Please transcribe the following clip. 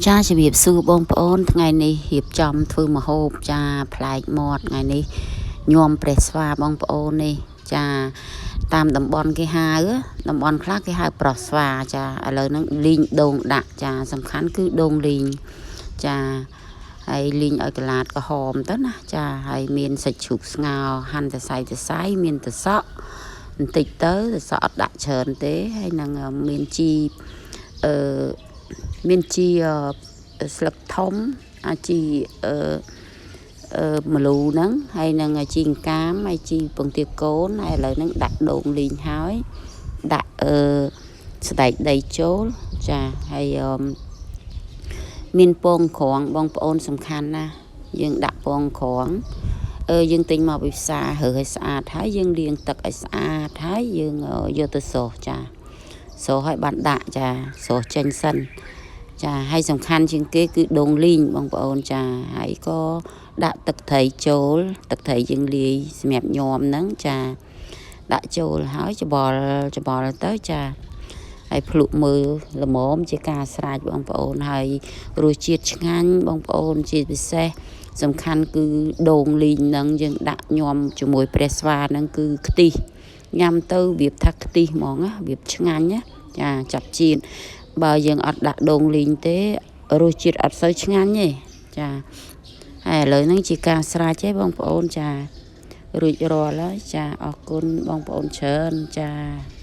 ចាជំរាបសួរបងប្អូនថ្ងៃនេះរៀបចំធ្វើម្ហូបចាប្លែកមាត់ថ្ងៃនេះញាំព្រះស្វាបងប្អូននេះចាតាមតំបន់គេហៅតំបន់ខ្លះគេហៅប្រោះស្វាចាឥឡូវហ្នឹងលីងដូងដាក់ចាសំខាន់គឺដូងលីងចាហើយលីងឲ្យកលាតក្រហមទៅណាចាហើយមានសាច់ជ្រូកស្ងោរហាន់សរសៃសរសៃមានទឹកសក់បន្តិចទៅទឹកសក់អត់ដាក់ច្រើនទេហើយនឹងមានជីអឺមានជីស្លឹកធំអាជីអឺអឺម្លូហ្នឹងហើយនឹងជីអង្កាមហើយជីពងទាកូនហើយឥឡូវហ្នឹងដាក់ដូងលីងហើយដាក់អឺសណ្តែកដីចូលចាហើយអឺមានពងក្រងបងប្អូនសំខាន់ណាស់យើងដាក់ពងក្រងអឺយើងទិញមកពីផ្សាររើសឲ្យស្អាតហើយយើងលាងទឹកឲ្យស្អាតហើយយើងយកទៅស្រុះចាស្រុះឲ្យបានដាក់ចាស្រុះចេញសិនចាហើយសំខាន់ជាងគេគឺដូងលីងបងប្អូនចាហើយក៏ដាក់ទឹកត្រីចូលទឹកត្រីយើងលាយសម្រាប់ញាំហ្នឹងចាដាក់ចូលហើយច្បល់ច្បល់ទៅចាហើយភ្លក់មើលល្មមជាការស្រេចបងប្អូនហើយរសជាតិឆ្ងាញ់បងប្អូនជាពិសេសសំខាន់គឺដូងលីងហ្នឹងយើងដាក់ញាំជាមួយព្រះស្វាហ្នឹងគឺខ្ទិះញ៉ាំទៅវាថាខ្ទិះហ្មងណាវាឆ្ងាញ់ណាចាចាប់ជាតិបើយើងអត់ដាក់ដូងលីងទេរសជាតិអត់សូវឆ្ងាញ់ទេចាហើយឥឡូវហ្នឹងជាការស្រេចទេបងប្អូនចារួចរាល់ហើយចាអរគុណបងប្អូនច្រើនចា។